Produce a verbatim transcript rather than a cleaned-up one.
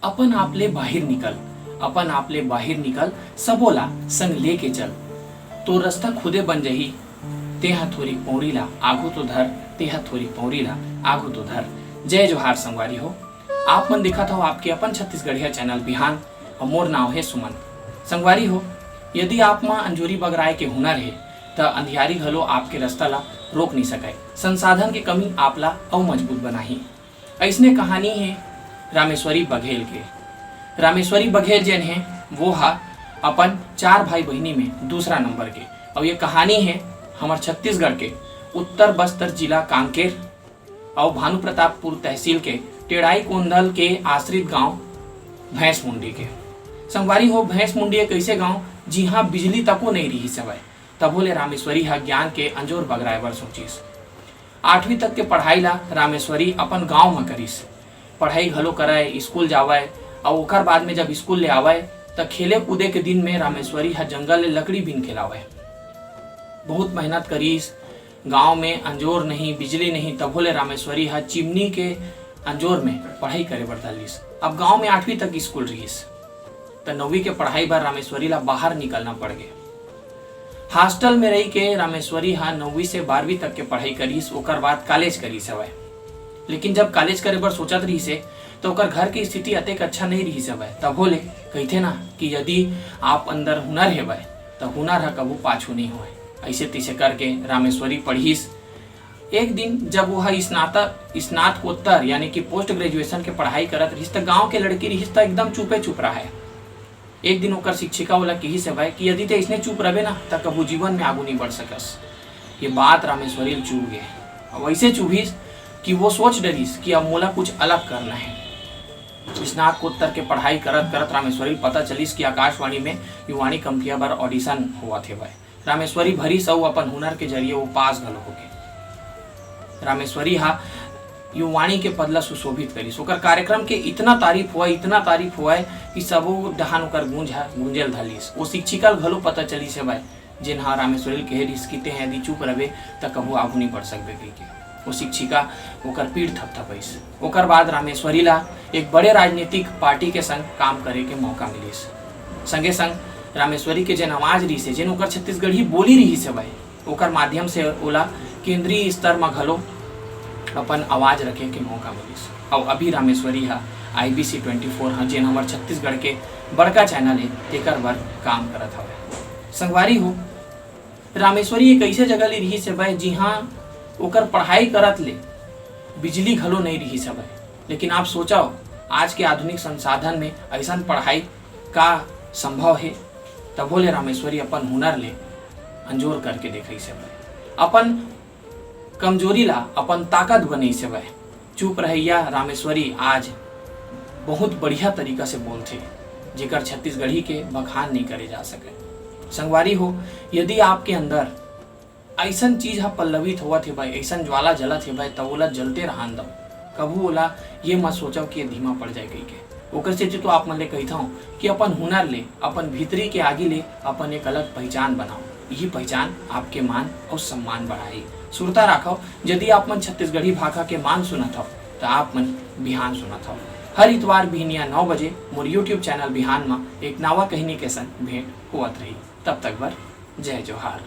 अपन आप ले बाहिर निकल, अपन आप ले बाहिर निकल, सबो ला संग लेके चल। तोर रस्ता खुदे बन जही, तेहा थोरी पौड़ी ला आगू तो धर, तेहा थोरी पौड़ी ला आगू तो धर। जय जोहार संगवारी हो, आप मन देखत हव आपके अपन छत्तीसगढ़िया चैनल बिहान, अउ मोर नाव हे सुमन। संगवारी हो, यदि आप मा अंजोरी बगराए के हुनर हे, त अंधियारी घलो आपके रस्ता ला रोक नइ सकय। संसाधन के कमी आप ला अउ मजबूत बनाही। अइसने कहानी हे रामेश्वरी बघेल के। रामेश्वरी बघेल जेन हे, वो हा अपन चार भाई बहिनी में दूसरा नंबर के। अउ ये कहानी हे हमर छत्तीसगढ़ के उत्तर बस्तर जिला कांकेर अउ भानुप्रतापपुर तहसील के टेड़ाई कोंदल के आश्रित गांव भैंस मुंडी के। संगवारी हो, भैंस मुंडी एक अइसे गांव, जिहां बिजली तको नइ रिहिस हवय। तभो ले रामेश्वरी ह ज्ञान के अंजोर बगराए बर सोचिस। आठवीं तक के पढ़ाई ला रामेश्वरी अपन गांव म करिस। पढ़ाई घलो करय, स्कूल जावय, अउ ओकर बाद में जब स्कूल ले आवय, त खेले कूदे के दिन में रामेश्वरी ह जंगल ले लकड़ी बीन के लावय। बहुत मेहनत करिस। गांव में अंजोर नहीं, बिजली नहीं, तभो ले रामेश्वरी ह चिमनी के अंजोर में पढ़ाई करे बर धर लिस। अब गांव में आठवीं तक स्कूल रिहिस, त नौवीं के पढ़ाई बर रामेश्वरी ला बाहर निकलना पड़ गे। हॉस्टल में रहि के रामेश्वरी ह नौवीं से बारहवीं तक के पढ़ाई करिस, ओकर बाद कॉलेज करिस हवय। लेकिन जब कॉलेज करे बर सोचत रिहिस हे, त ओकर घर के स्थिति अतेक अच्छा नइ रिहिस हवय। तभो ले कहिथे ना कि यदि आप अंदर हुनर हेवय, त हुनर ह कभू पाछू नइ होवय। अइसे तइसे करके रामेश्वरी पढ़िस। एक दिन जब वो ह स्नातक, स्नातकोत्तर यानी कि पोस्ट ग्रेजुएशन के पढ़ाई करत रिहिस, त गांव के लड़की रिहिस, त एकदम चुपे चुप रहय। एक दिन ओकर शिक्षिका ओला किहिस हवय कि यदि ते अइसने चुप रहिबे ना, त कभू जीवन में आगू नइ बढ़ सकस। ये बात रामेश्वरी ल चुभ गे। अब अइसे चुभिस कि वो सोच डरिस कि अब मोला कुछ अलग करना हे। स्नातकोत्तर के पढ़ाई करत करत रामेश्वरी ल पता चलिस कि आकाशवाणी में युवाणी कम्पिया बर ऑडिशन होवत हेवय। रामेश्वरी भरिस अउ अपन हुनर के जरिए वो पास घलो होगे। रामेश्वरी ह युवाणी के पद ल सुशोभित करिस। ओकर कार्यक्रम के इतना तारीफ होवय, इतना तारीफ होवय कि सबो डहान ओकर गूंज ह गूंजे ल धर लिस। वो शिक्षिका ल घलो पता चलिस हवय, जेन ह रामेश्वरी ल कहे रिहिस कि तें यदि चुप रहिबे, त कभू आगू नइ बढ़ सकबे कहिके। वो शिक्षिका ओकर पीठ थपथपाइस। ओकर बाद रामेश्वरी ला एक बड़े राजनीतिक पार्टी के संग काम करे के मौका मिलिस। संगे संग रामेश्वरी के जेन आवाज रिहिस हे, जेन ओकर छत्तीसगढ़ी बोली रिहिस हवय, ओकर माध्यम से ओला केंद्रीय स्तर म घलो अपन आवाज रखे के मौका मिलिस। अउ अभी रामेश्वरी ह IBC twenty four ह, जेन हमर छत्तीसगढ़ के बड़का चैनल हे, तेकर बर काम करत हवय। संगवारी हो, रामेश्वरी एक अइसे जगह ले रिहिस हवय, जिहां ओकर पढ़ाई करत ले बिजली घलो नइ रिहिस हवय। लेकिन आप सोचव, आज के आधुनिक संसाधन में अइसन पढ़ाई का संभव हे? तभो ले रामेश्वरी अपन हुनर ले अंजोर करके देखइस हवय। अपन कमजोरी ला अपन ताकत बनइस हवय। चुप रहइया रामेश्वरी आज बहुत बढ़िया तरीका से बोलथे, जेकर छत्तीसगढ़ी के बखान नइ करे जा सकय। संगवारी हो, यदि आपके अंदर अइसन चीज ह पल्लवित होवत हेवय, अइसन ज्वाला जलत हेवय, त ओला जलते रहन दव। कभू ओला ये मत सोचव कि ये धीमा पड़ जाय कहिके। ओकर सेती तो आप मन ले कहिथंव कि अपन हुनर ले, अपन भीतरी के आगी ले अपन एक अलग पहिचान बनाव। इही पहिचान आपके मान अउ सम्मान बढ़ाही। सुरता राखव, यदि आप मन छत्तीसगढ़ी भाखा के मान सुनत हव, त आप मन बिहान सुनत हव। हर इतवार बिहनिया नौ बजे मोर YouTube चैनल बिहान म एक नवा कहिनी के संग भेंट होवत रही। तब तक बर जय जोहार।